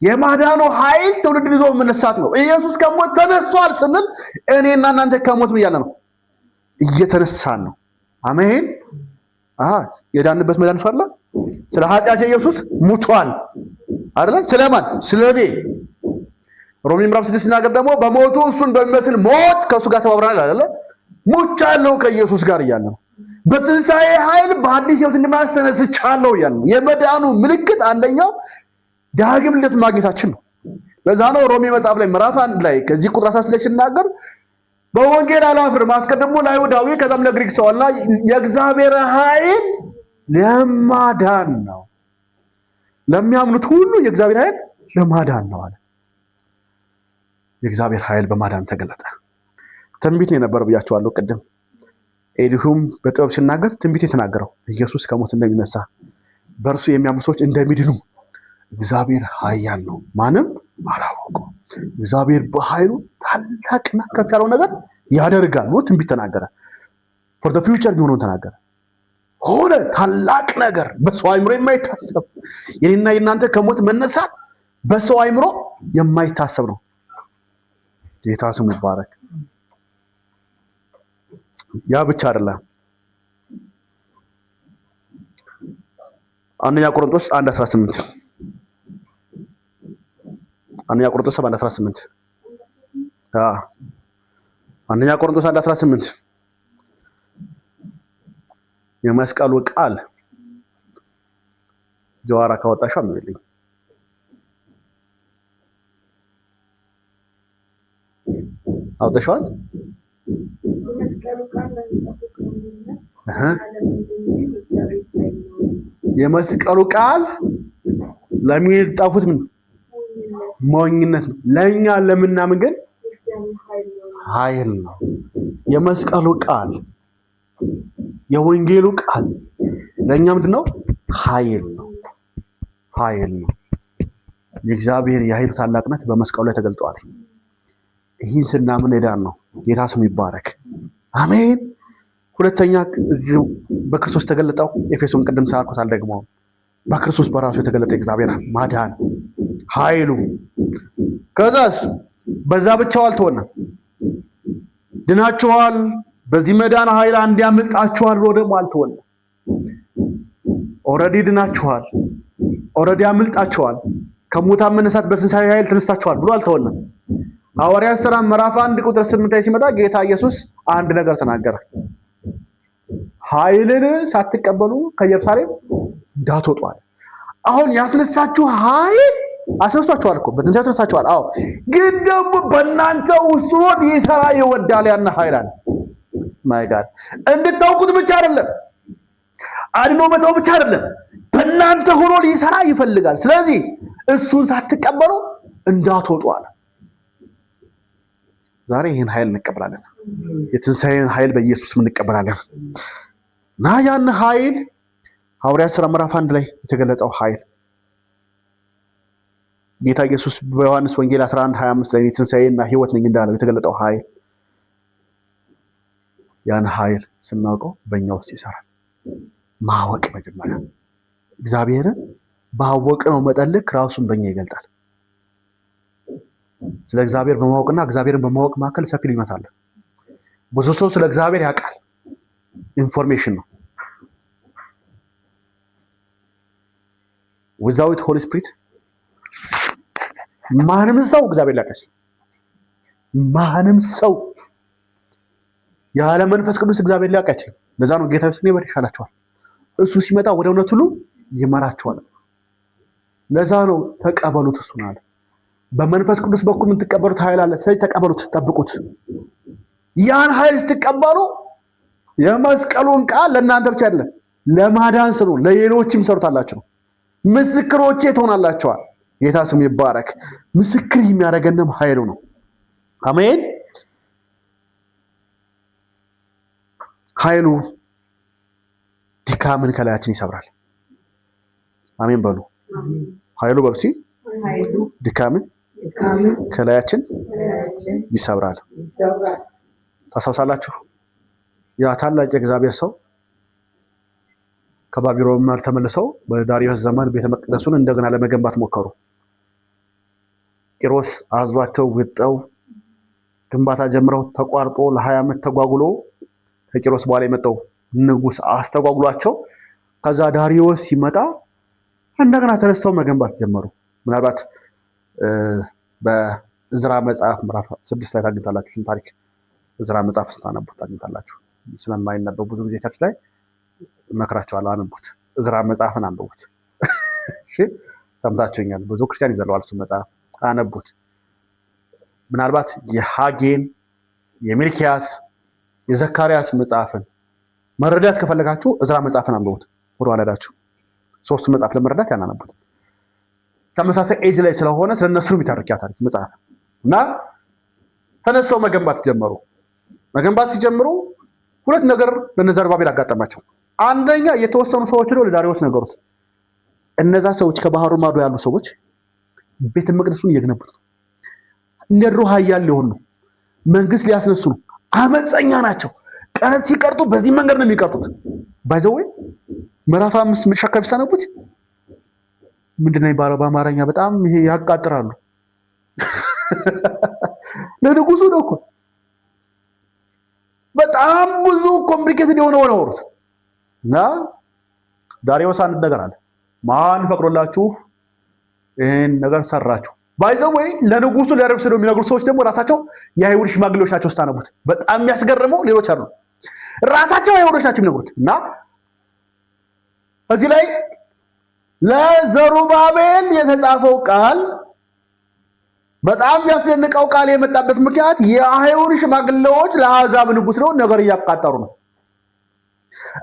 የማዳኑ ኃይል ትውልድን ይዞ መነሳት ነው። ኢየሱስ ከሞት ተነስቷል ስንል እኔና እናንተ ከሞት ምን እያለ ነው? እየተነሳን ነው። አሜን። አሃ የዳንበት መዳን እሱ አይደለ? ስለ ኃጢአት ኢየሱስ ሙቷል አይደለ? ስለማን? ስለኔ። ሮሜ ምዕራፍ 6 ሲናገር ደግሞ በሞቱ እሱን በሚመስል ሞት ከእሱ ጋር ተባብረናል አይደለ? ሙቻለሁ ከኢየሱስ ጋር እያለ ነው። በትንሣኤ ኃይል በአዲስ ሕይወት እንድማሰነስቻለሁ እያለ ነው። የመዳኑ ምልክት አንደኛው ዳግም ልደት ማግኘታችን ነው። ለዛ ነው ሮሜ መጽሐፍ ላይ ምዕራፍ 1 ላይ ከዚህ ቁጥር 16 ላይ ሲናገር በወንጌል አላፍርም አስቀድሞ ለአይሁዳዊ ከዛም ለግሪክ ሰው እና የእግዚአብሔር ኃይል ለማዳን ነው። ለሚያምኑት ሁሉ የእግዚአብሔር ኃይል ለማዳን ነው አለ። የእግዚአብሔር ኃይል በማዳን ተገለጠ። ትንቢት ነው የነበረው ብያቸዋለሁ ቅድም። ኤሊሁም በጥበብ ሲናገር ትንቢት የተናገረው ኢየሱስ ከሞት እንደሚነሳ በእርሱ የሚያምኑ ሰዎች እንደሚድኑ። እግዚአብሔር ኃያል ነው፣ ማንም አላወቀውም። እግዚአብሔር በኃይሉ ታላቅና ከፍ ያለው ነገር ያደርጋል ብሎ ትንቢት ተናገረ። For the future የሚሆነውን ተናገረ። ሆነ ታላቅ ነገር በሰው አይምሮ የማይታሰብ። የኔና የናንተ ከሞት መነሳት በሰው አይምሮ የማይታሰብ ነው። ጌታ ስሙ ይባረክ። ያ ብቻ አይደለም። አንደኛ ቆሮንቶስ 1:18፣ አንደኛ ቆሮንቶስ 1:18፣ አዎ አንደኛ ቆሮንቶስ 1:18 የመስቀሉ ቃል ጀዋራ ካወጣሽው አንብቢልኝ። አውጥተሽዋል? የመስቀሉ ቃል ለሚጠፉት ሞኝነት፣ እህ ለምንድን ግን የእግዚአብሔር ኃይል ነው። የመስቀሉ ቃል ለሚጠፉት ምን ሞኝነት ሞኝነት ነው፣ ለእኛ ለምናምን ግን የእግዚአብሔር ኃይል ነው። ኃይል ነው። የመስቀሉ ቃል የወንጌሉ ቃል ለእኛ ምንድን ነው? ኃይል ነው። ኃይል ነው። የእግዚአብሔር የኃይሉ ታላቅነት በመስቀሉ ላይ ተገልጧል። ይህን ስናምን ሄዳን ነው። ጌታ ስሙ ይባረክ። አሜን። ሁለተኛ እዚሁ በክርስቶስ ተገለጠው ኤፌሶን ቅድም ሳልኩታል ደግሞ በክርስቶስ በራሱ የተገለጠ እግዚአብሔር ማዳን ኃይሉ። ከዛስ በዛ ብቻው አልተወነም። ድናችኋል፣ በዚህ መዳን ኃይል አንድ ያመልጣችኋል ብሎ ደግሞ አልተወነም። Already ድናችኋል፣ already አምልጣችኋል፣ ከሙታን መነሳት በትንሣኤ ኃይል ተነስታችኋል ብሎ አልተወነም። ሐዋርያት ሥራ ምዕራፍ 1 ቁጥር 8 ላይ ሲመጣ ጌታ ኢየሱስ አንድ ነገር ተናገረ። ኃይልን ሳትቀበሉ ከኢየሩሳሌም እንዳትወጡ አለ። አሁን ያስነሳችሁ ኃይል አስነስቷችኋል እኮ፣ በትንሣኤው ተነስታችኋል። አዎ፣ ግን ደግሞ በእናንተ ውስጥ ሆኖ ሊሰራ ይወዳል። ያን ኃይል አለ። My God፣ እንድታውቁት ብቻ አይደለም፣ አድኖ መተው ብቻ አይደለም፣ በእናንተ ሆኖ ሊሰራ ይፈልጋል። ስለዚህ እሱን ሳትቀበሉ እንዳትወጡ አለ። ዛሬ ይህን ኃይል እንቀበላለን። የትንሣኤን ኃይል በኢየሱስ እንቀበላለን። እና ያን ኃይል ሐዋርያት ሥራ ምዕራፍ 1 ላይ የተገለጠው ኃይል፣ ጌታ ኢየሱስ በዮሐንስ ወንጌል 11:25 ላይ ትንሣኤና ሕይወት ነኝ እንዳለው የተገለጠው ኃይል፣ ያን ኃይል ስናውቀው በእኛ ውስጥ ይሰራል። ማወቅ መጀመሪያ፣ እግዚአብሔርን ባወቅነው መጠን ልክ ራሱን በእኛ ይገልጣል። ስለ እግዚአብሔር በማወቅና እግዚአብሔርን በማወቅ መካከል ሰፊ ልዩነት አለ። ብዙ ሰው ስለ እግዚአብሔር ያውቃል፣ information ነው። Without Holy Spirit ማንም ሰው እግዚአብሔር ሊያውቅ አይችልም። ማንም ሰው ያለ መንፈስ ቅዱስ እግዚአብሔር ሊያውቅ አይችልም። ለዛ ነው ጌታ ኢየሱስ እኔ ብሄድ ይሻላችኋል፣ እሱ ሲመጣ ወደ እውነት ሁሉ ይመራችኋል። ለዛ ነው ተቀበሉት እሱን አለ። በመንፈስ ቅዱስ በኩል የምትቀበሉት ኃይል አለ። ስለዚህ ተቀበሉት፣ ጠብቁት። ያን ኃይል ስትቀበሉ የመስቀሉን ቃል ለእናንተ ብቻ አይደለም፣ ለማዳን ስሩ፣ ለሌሎችም ሰሩታላችሁ ነው። ምስክሮቼ ትሆናላችኋል። ጌታ ስሙ ይባረክ። ምስክር የሚያደርገንም ኃይሉ ነው። አሜን። ኃይሉ ድካምን ከላያችን ይሰብራል። አሜን በሉ። ኃይሉ በሉ እስኪ። ኃይሉ ድካምን ድካምን ከላያችን ከላያችን ይሰብራል። ይሰብራል። ታስታውሳላችሁ? ያ ታላቅ የእግዚአብሔር ሰው ከባቢሎን ምድር ተመልሰው በዳርዮስ ዘመን ቤተ መቅደሱን እንደገና ለመገንባት ሞከሩ። ቂሮስ አዟቸው ውጠው ግንባታ ጀምረው ተቋርጦ ለ20 ዓመት ተጓጉሎ ከቂሮስ በኋላ የመጣው ንጉስ አስተጓጉሏቸው ከዛ ዳርዮስ ሲመጣ እንደገና ተነስተው መገንባት ጀመሩ። ምናልባት በእዝራ መጽሐፍ ምዕራፍ 6 ላይ ታግኝታላችሁ። እሱን ታሪክ እዝራ መጽሐፍ ስታነቡት ታግኝታላችሁ። ስለማይነበብ ብዙ ጊዜ church ላይ እመክራቸዋለሁ፣ አንብቡት። እዝራ መጽሐፍን አንብቡት። እሺ፣ ሰምታችሁኛል። ብዙ ክርስቲያን ይዘለዋል። እሱን መጽሐፍ አነቡት። ምናልባት የሐጌን፣ የሚልኪያስ፣ የዘካርያስ መጽሐፍን መረዳት ከፈለጋችሁ እዝራ መጽሐፍን አንብቡት። ወደ ኋላ ሄዳችሁ ሶስቱ መጽሐፍ ለመረዳት ያን አንብቡት። ተመሳሳይ ኤጅ ላይ ስለሆነ ስለነሱ ነው የሚተርክ ያ ታሪክ መጽሐፍ። እና ተነስተው መገንባት ጀመሩ። መገንባት ሲጀምሩ ሁለት ነገር ለነዘሩባቤል አጋጠማቸው። አንደኛ የተወሰኑ ሰዎች ሄደው ለዳርዮስ ነገሩት። እነዛ ሰዎች ከባህሩ ማዶ ያሉ ሰዎች ቤተ መቅደሱን እየገነቡት ነው። እንደ ድሮ ኃያል ሊሆኑ ነው። መንግስት ሊያስነሱ ነው። አመፀኛ ናቸው። ቀረጥ ሲቀርጡ በዚህ መንገድ ነው የሚቀርጡት። By the way፣ ምዕራፍ 5 አካባቢ ስታነቡት ምንድን ነው የሚባለው በአማርኛ? በጣም ይሄ ያቃጥራሉ። ለንጉሱ ነው እኮ፣ በጣም ብዙ complicated የሆነ ወሩት። እና ዳርዮስ አንድ ነገር አለ። ማን ፈቅዶላችሁ ይህን ነገር ሰራችሁ? By the way፣ ለንጉሱ ለዳርዮስ የሚነግሩ ሰዎች ደግሞ ራሳቸው የአይሁድ ሽማግሌዎች ናቸው። ስታነቡት በጣም የሚያስገርመው ሌሎች አሉ፣ ራሳቸው አይሁዶች ናቸው የሚነግሩት። እና እዚህ ላይ ለዘሩባቤል የተጻፈው ቃል በጣም የሚያስደንቀው ቃል የመጣበት ምክንያት የአይሁድ ሽማግሌዎች ለአሕዛብ ንጉስ ነው ነገር እያቃጠሩ ነው፣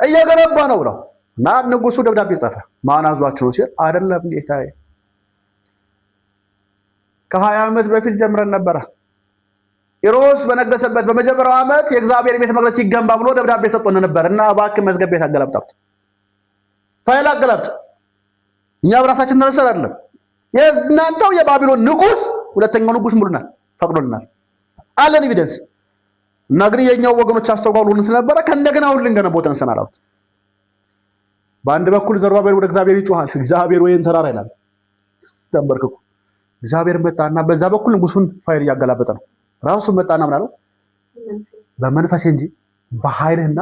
እየገነባ ነው ብለው እና ንጉሱ ደብዳቤ ጻፈ። ማን አዟችሁ ነው ሲል አይደለም ጌታዬ፣ ከ20 ዓመት በፊት ጀምረን ነበረ። ቂሮስ በነገሰበት በመጀመሪያው ዓመት የእግዚአብሔር ቤተ መቅደስ ይገንባ ብሎ ደብዳቤ ሰጥቶን ነበር እና እባክህ መዝገብ ቤት አገላብጣት፣ ፋይል አገላብጥ። እኛ በራሳችን ተነስተን አይደለም። የእናንተው የባቢሎን ንጉስ ሁለተኛው ንጉስ ሙሉናል፣ ፈቅዶልናል፣ አለን evidence። እና ግን የኛው ወገኖች አስተጓጉሎን ስለነበረ ከእንደገና አሁን ልንገነባው ተነስተናል አሉት። በአንድ በኩል ዘሩባቤል ወደ እግዚአብሔር ይጮሃል፣ እግዚአብሔር ወይን ተራራ ይላል ተንበርክኮ። እግዚአብሔር መጣና በዛ በኩል ንጉሱን ፋይል እያገላበጠ ነው። ራሱ መጣና ምን አለው? በመንፈሴ እንጂ በኃይልህና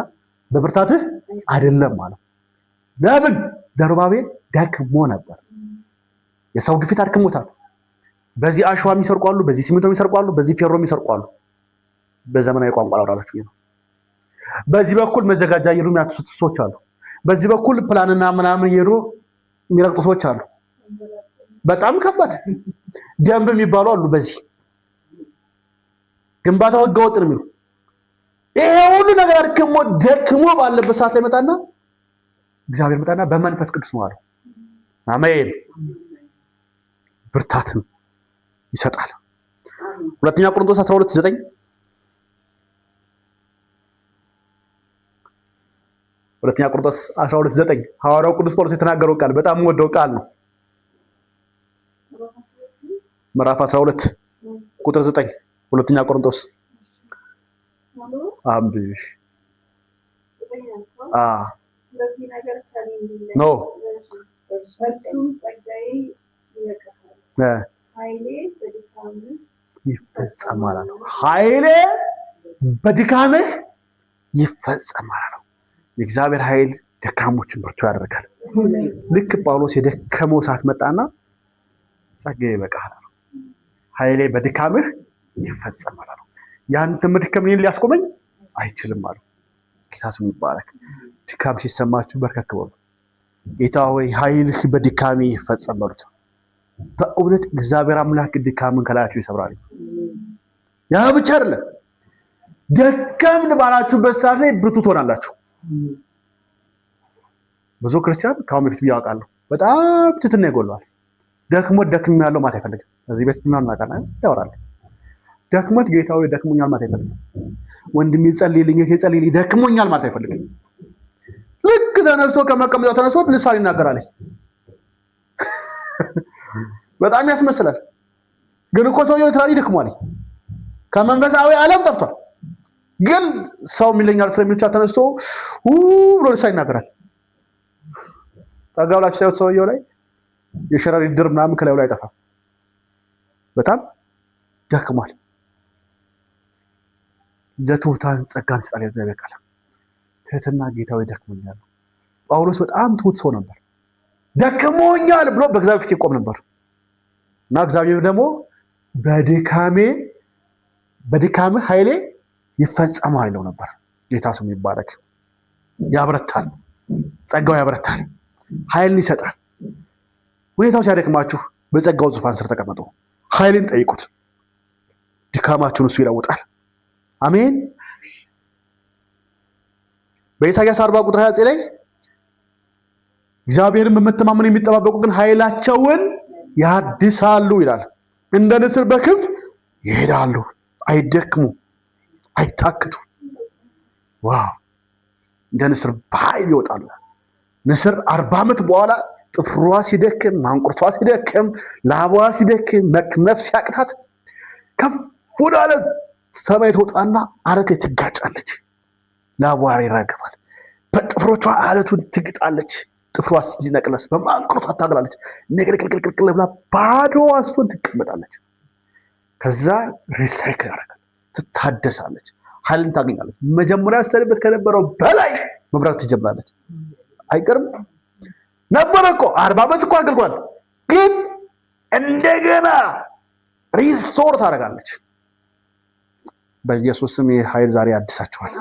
በብርታትህ አይደለም አለው። ለምን? ዘሩባቤል ደክሞ ነበር። የሰው ግፊት አድክሞታል። በዚህ አሸዋ የሚሰርቁ አሉ፣ በዚህ ሲሚንቶ የሚሰርቁ አሉ፣ በዚህ ፌሮ የሚሰርቁ አሉ። በዘመናዊ ቋንቋ ላውራላችሁ ነው። በዚህ በኩል መዘጋጃ እየሄዱ የሚያትሱት ሰዎች አሉ። በዚህ በኩል ፕላንና ምናምን እየሄዱ የሚረግጡ ሰዎች አሉ። በጣም ከባድ ደንብ የሚባሉ አሉ። በዚህ ግንባታው ህገወጥ ነው የሚሉ፣ ይሄ ሁሉ ነገር አድክሞ ደክሞ ባለበት ሰዓት ላይ መጣና እግዚአብሔር መጣና በመንፈስ ቅዱስ ነው አለው። አሜን። ብርታትን ይሰጣል። ሁለተኛ ቆሮንቶስ 12:9፣ ሁለተኛ ቆሮንቶስ 12:9 ሐዋርያው ቅዱስ ጳውሎስ የተናገረው ቃል በጣም ወደው ቃል ነው። ምዕራፍ 12 ቁጥር 9፣ ሁለተኛ ቆሮንቶስ አንብቢ። አ no። እርሱም ጸጋዬ ይበቃሃል፣ ኃይሌ በድካምህ ይፈጸማል አለው። ኃይሌ በድካምህ ይፈጸማል አለው። የእግዚአብሔር ኃይል ደካሞችን ብርቱ ያደርጋል። ልክ ጳውሎስ የደከመው ሰዓት መጣና ጸጋዬ ይበቃሃል አለው። ኃይሌ በድካምህ ይፈጸማል አለው። ያንተ መድከም እኔን ሊያስቆመኝ አይችልም አለው። ጌታ ስሙ ይባረክ። ድካም ሲሰማችሁ በርከክ በሉ። ጌታ ሆይ ኃይልህ በድካሜ ይፈጸም በሉት። በእውነት እግዚአብሔር አምላክ ድካምን ከላያችሁ ይሰብራል። ያ ብቻ አይደለም፣ ደከምን ባላችሁበት ሰዓት ላይ ብርቱ ትሆናላችሁ። ብዙ ክርስቲያን ከአሁን በፊት ብዬ አውቃለሁ፣ በጣም ትህትና ይጎለዋል። ደክሞት ደክም ያለው ማለት አይፈልግም። እዚህ ቤት ምናምን እናውቃለን፣ ያወራል። ደክሞት ጌታ ሆይ ደክሞኛል ማለት አይፈልግም። ወንድሜ ጸልይልኝ፣ እህቴ ጸልይልኝ፣ ደክሞኛል ማለት አይፈልግም። ልክ ተነስቶ ከመቀመጫው ተነስቶ ልሳን ይናገራል። በጣም ያስመስላል። ግን እኮ ሰውየው literally ደክሟል። ከመንፈሳዊ ዓለም ጠፍቷል። ግን ሰው የሚለኛል ስለሚል ብቻ ተነስቶ ብሎ ልሳን ይናገራል። ጠጋ ብላችሁ ሳይወት ሰውየው ላይ የሸረሪት ድር ምናምን ከላዩ ላይ አይጠፋም። በጣም ደክሟል። ለትሑታን ጸጋን ይሰጣል እግዚአብሔር ቃል። ትህትና ጌታዊ ደክሞኛል። ጳውሎስ በጣም ትሁት ሰው ነበር። ደክሞኛል ብሎ በእግዚአብሔር ፊት ይቆም ነበር እና እግዚአብሔር ደግሞ በድካሜ በድካምህ ኃይሌ ይፈጸማል ይለው ነበር። ጌታ ስሙ ይባረክ። ያብረታል፣ ጸጋው ያበረታል፣ ኃይልን ይሰጣል። ሁኔታው ሲያደክማችሁ በጸጋው ዙፋን ስር ተቀመጡ፣ ኃይልን ጠይቁት። ድካማችሁን እሱ ይለውጣል። አሜን። በኢሳይያስ 40 ቁጥር 29 ላይ እግዚአብሔርን በመተማመን የሚጠባበቁ ግን ኃይላቸውን ያድሳሉ ይላል። እንደ ንስር በክንፍ ይሄዳሉ፣ አይደክሙ፣ አይታክቱ። Wow! እንደ ንስር በኃይል ይወጣሉ። ንስር 40 ዓመት በኋላ ጥፍሯ ሲደክም፣ ማንቁርቷ ሲደክም፣ ላቧ ሲደክም፣ መክነፍ ሲያቅታት ከፍ ወዳለ ሰማይ ትወጣና አለት ላይ ትጋጫለች። ላቧ ይራገፋል። በጥፍሮቿ አለቱን ትግጣለች። ጥፍሯ ሲነቅለስ በማንቁርቷ ታግላለች። ንቅልቅልቅልቅል ብላ ባዶ ስትሆን ትቀመጣለች። ከዛ recycle ያደርጋል፣ ትታደሳለች፣ ኃይልን ታገኛለች። መጀመሪያ ስትሄድበት ከነበረው በላይ መብራት ትጀምራለች። አይቀርም ነበረ እኮ 40 ዓመት እኮ አገልግሏል። ግን እንደገና restore ታደርጋለች። በኢየሱስ ስም ይህ ኃይል ዛሬ ያድሳችኋል።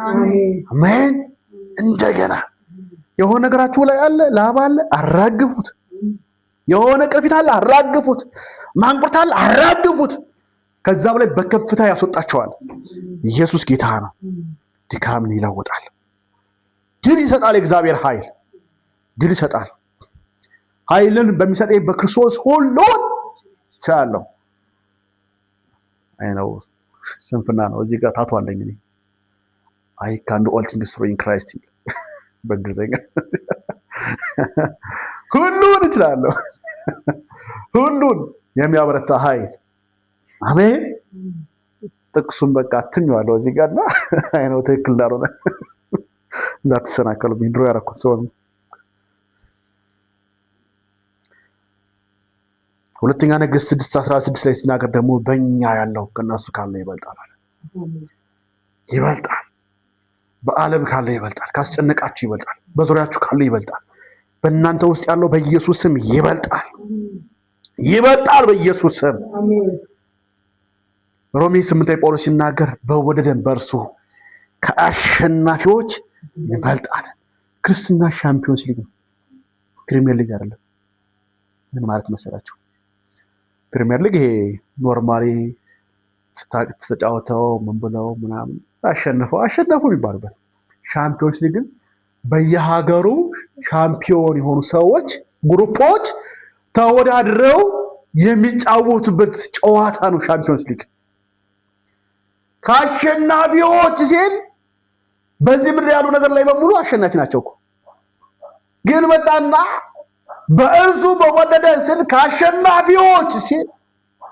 አሜን። እንደገና የሆነ ነገራችሁ ላይ አለ፣ ላባ አለ፣ አራግፉት። የሆነ ቅርፊት አለ፣ አራግፉት። ማንቁርት አለ፣ አራግፉት። ከዛ በላይ በከፍታ ያስወጣቸዋል። ኢየሱስ ጌታ ነው። ድካምን ይለውጣል። ድል ይሰጣል። የእግዚአብሔር ኃይል ድል ይሰጣል። ኃይልን በሚሰጠኝ በክርስቶስ ሁሉን እችላለሁ። አይ ነው ስንፍና ነው። እዚህ ጋር tattoo አለኝ እኔ፣ "I can do all things through in Christ" በእንግሊዝኛ። ሁሉን እችላለሁ። ሁሉን የሚያበረታ ኃይል፣ አሜን። ጥቅሱን በቃ አትሜዋለሁ እዚህ ጋር እና አይ ነው ትክክል እንዳልሆነ እንዳትሰናከሉብኝ፣ ድሮ ያደረኩት ሰው ነው። ሁለተኛ ነገሥት 6:16 ላይ ሲናገር ደግሞ በእኛ ያለው ከእነሱ ካለው ይበልጣል አለ። ይበልጣል። በዓለም ካለው ይበልጣል። ካስጨነቃችሁ ይበልጣል። በዙሪያችሁ ካለው ይበልጣል። በእናንተ ውስጥ ያለው በኢየሱስ ስም ይበልጣል። ይበልጣል በኢየሱስ ስም። ሮሜ 8 ላይ ጳውሎስ ሲናገር በወደደን በእርሱ ከአሸናፊዎች እንበልጣለን። ክርስትና Champions League ነው፣ Premier League አይደለም። ምን ማለት መሰላችሁ? Premier League ይሄ normally ተጫውተው ምን ብለው ምናምን አሸንፈው አሸነፉ የሚባሉበት። Champions League ግን በየሀገሩ ሻምፒዮን የሆኑ ሰዎች፣ group ኦች ተወዳድረው የሚጫወቱበት ጨዋታ ነው Champions League። ከአሸናፊዎች ሲል በዚህ ምድር ያሉ ነገር ላይ በሙሉ አሸናፊ ናቸው እኮ። ግን መጣና በእርሱ በወደደን ስል ከአሸናፊዎች ሲል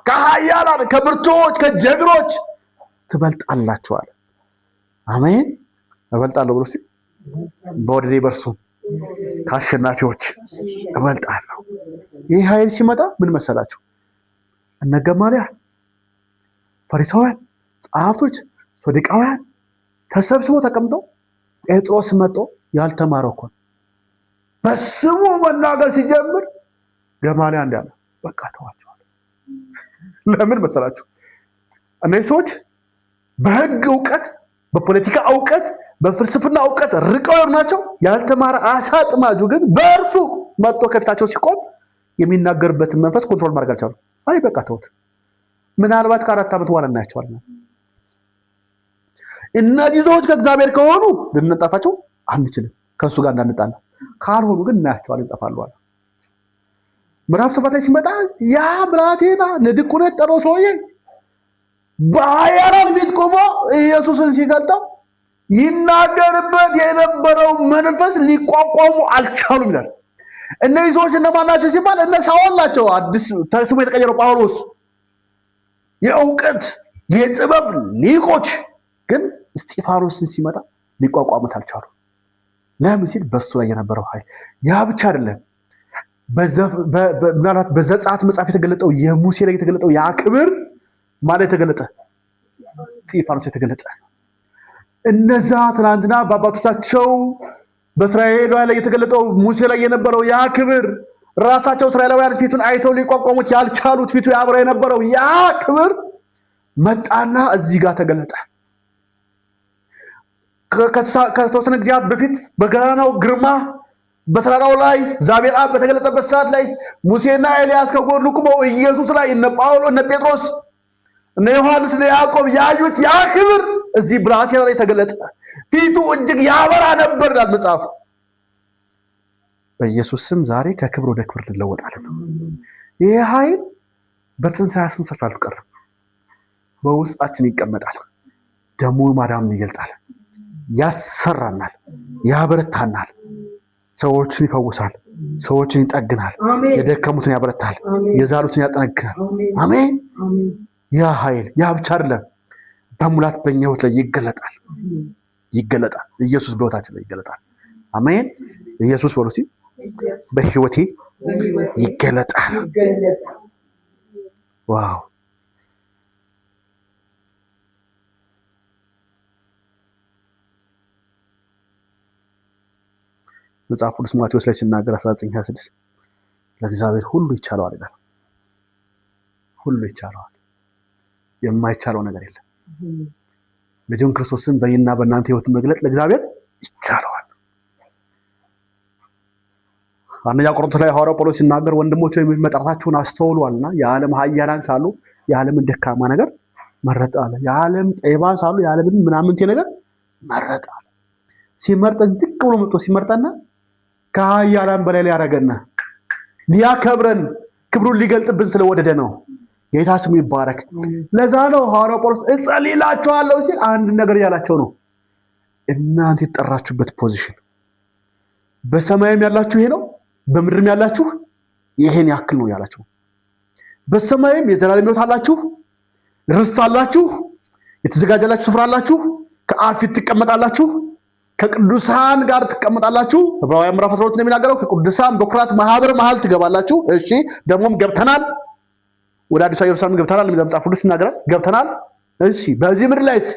ከኃያላን፣ ከብርቱዎች፣ ከጀግኖች ትበልጣላችኋል። አሜን። እበልጣለሁ ብሎ ሲል በወደደኝ በእርሱ ከአሸናፊዎች እበልጣለሁ። ይህ ኃይል ሲመጣ ምን መሰላችሁ? እነ ገማልያል፣ ፈሪሳውያን፣ ጸሐፍቶች፣ ሰዱቃውያን ተሰብስበው ተቀምጠው ጴጥሮስ መጥቶ፣ ያልተማረው እኮ ነው፣ በስሙ መናገር ሲጀምር ገማልያል እንዳለ በቃ ተዋቸዋል። ለምን መሰላችሁ? እነዚህ ሰዎች በሕግ እውቀት፣ በፖለቲካ እውቀት፣ በፍልስፍና እውቀት ርቀው የሆኑ ናቸው። ያልተማረ አሳ አጥማጁ ግን በእርሱ መጥቶ ከፊታቸው ሲቆም የሚናገርበትን መንፈስ control ማድረግ አልቻሉም። አይ በቃ ተውት፣ ምናልባት ከ4 ዓመት በኋላ እናያቸዋለን። እነዚህ ሰዎች ከእግዚአብሔር ከሆኑ ልንጠፋቸው አንችልም፣ ከእሱ ጋር እንዳንጣላ፣ ካልሆኑ ግን እናያቸዋለን፣ ይጠፋሉ አለ። ምዕራፍ 7 ላይ ሲመጣ ያ ብላቴና ለዲቁና የጠራው ሰውዬ በኃያላን ፊት ቆሞ ኢየሱስን ሲገልጠው ይናገርበት የነበረው መንፈስ ሊቋቋሙ አልቻሉም ይላል። እነዚህ ሰዎች እነማን ናቸው ሲባል እነ ሳኦል ናቸው። አዲስ ስሙ የተቀየረው ጳውሎስ፣ የእውቀት የጥበብ ሊቆች ግን እስጢፋኖስን ሲመጣ ሊቋቋሙት አልቻሉ። ለምን ሲል በሱ ላይ የነበረው ኃይል። ያ ብቻ አይደለም። ምናልባት በዘጸአት መጽሐፍ የተገለጠው፣ የሙሴ ላይ የተገለጠው ያ ክብር ማለት የተገለጠ፣ እስጢፋኖስ የተገለጠ፣ እነዛ ትናንትና በአባቶቻቸው በእስራኤላውያን ላይ የተገለጠው፣ ሙሴ ላይ የነበረው ያ ክብር፣ ራሳቸው እስራኤላውያን ፊቱን አይተው ሊቋቋሙት ያልቻሉት፣ ፊቱ ያበራ የነበረው ያ ክብር መጣና እዚህ ጋር ተገለጠ። ከተወሰነ ጊዜያት በፊት በገናናው ግርማ በተራራው ላይ እግዚአብሔር አብ በተገለጠበት ሰዓት ላይ ሙሴና ኤልያስ ከጎኑ ቆመው ኢየሱስ ላይ እነ ጳውሎስ፣ እነ ጴጥሮስ፣ እነ ዮሐንስ፣ እነ ያዕቆብ ያዩት ያ ክብር እዚህ ብላቴና ላይ ተገለጠ። ፊቱ እጅግ ያበራ ነበር ይላል መጽሐፉ። በኢየሱስ ስም ዛሬ ከክብር ወደ ክብር እንለወጣለን። ይህ ኃይል በትንሣኤ ስንፈት አልቀርም፣ በውስጣችን ይቀመጣል። ደግሞ ማዳኑን ይገልጣል፣ ያሰራናል፣ ያበረታናል፣ ሰዎችን ይፈውሳል፣ ሰዎችን ይጠግናል፣ የደከሙትን ያበረታል፣ የዛሉትን ያጠነክራል። አሜን። ያ ኃይል ያ ብቻ አይደለም፣ በሙላት በእኛ ሕይወት ላይ ይገለጣል፣ ይገለጣል። ኢየሱስ በሕይወታችን ላይ ይገለጣል። አሜን። ኢየሱስ በሉ እስኪ፣ በሕይወቴ ይገለጣል። Wow፣ መጽሐፍ ቅዱስ ማቴዎስ ላይ ሲናገር 19:26 ለእግዚአብሔር ሁሉ ይቻለዋል ይላል። ሁሉ ይቻለዋል። የማይቻለው ነገር የለም። ልጁን ክርስቶስን በእኔና በእናንተ ሕይወት መግለጥ ለእግዚአብሔር ይቻለዋል። አንደኛ ቆሮንቶስ ላይ ሐዋርያው ጳውሎስ ሲናገር ወንድሞች ሆይ መጠራታችሁን አስተውሏልና የዓለም ኃያላን ሳሉ የዓለምን ደካማ ነገር መረጠ አለ። የዓለም ጠቢባን ሳሉ የዓለምን ምናምንቴ ነገር መረጠ አለ። ሲመርጠን ዝቅ ብሎ መጥቶ ሲመርጠና ከኃያላን በላይ ሊያደርገን፣ ሊያከብረን፣ ክብሩን ሊገልጥብን ስለወደደ ነው። ጌታ ስሙ ይባረክ። ለዛ ነው ሐዋርያው ጳውሎስ እጸልይላችኋለሁ ሲል አንድ ነገር እያላቸው ነው። እናንተ የተጠራችሁበት position በሰማይም ያላችሁ ይሄ ነው፣ በምድርም ያላችሁ ይሄን ያክል ነው ያላቸው። በሰማይም የዘላለም ሕይወት አላችሁ፣ ርስት አላችሁ፣ የተዘጋጀላችሁ ስፍራ አላችሁ፣ ከአብ ፊት ትቀመጣላችሁ፣ ከቅዱሳን ጋር ትቀመጣላችሁ። ዕብራውያን ምዕራፍ 12 እንደሚናገረው ከቅዱሳን በኩራት ማህበር መሃል ትገባላችሁ። እሺ፣ ደግሞም ገብተናል፣ ወደ አዲሷ ኢየሩሳሌም ገብተናል የሚለው መጽሐፍ ቅዱስ ይናገራል። ገብተናል። እሺ፣ በዚህ ምድር ላይስ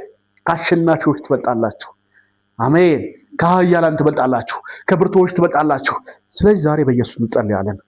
ከአሸናፊዎች ትበልጣላችሁ። አሜን። ከኃያላን ትበልጣላችሁ፣ ከብርቱዎች ትበልጣላችሁ። ስለዚህ ዛሬ በኢየሱስ እንጸልያለን።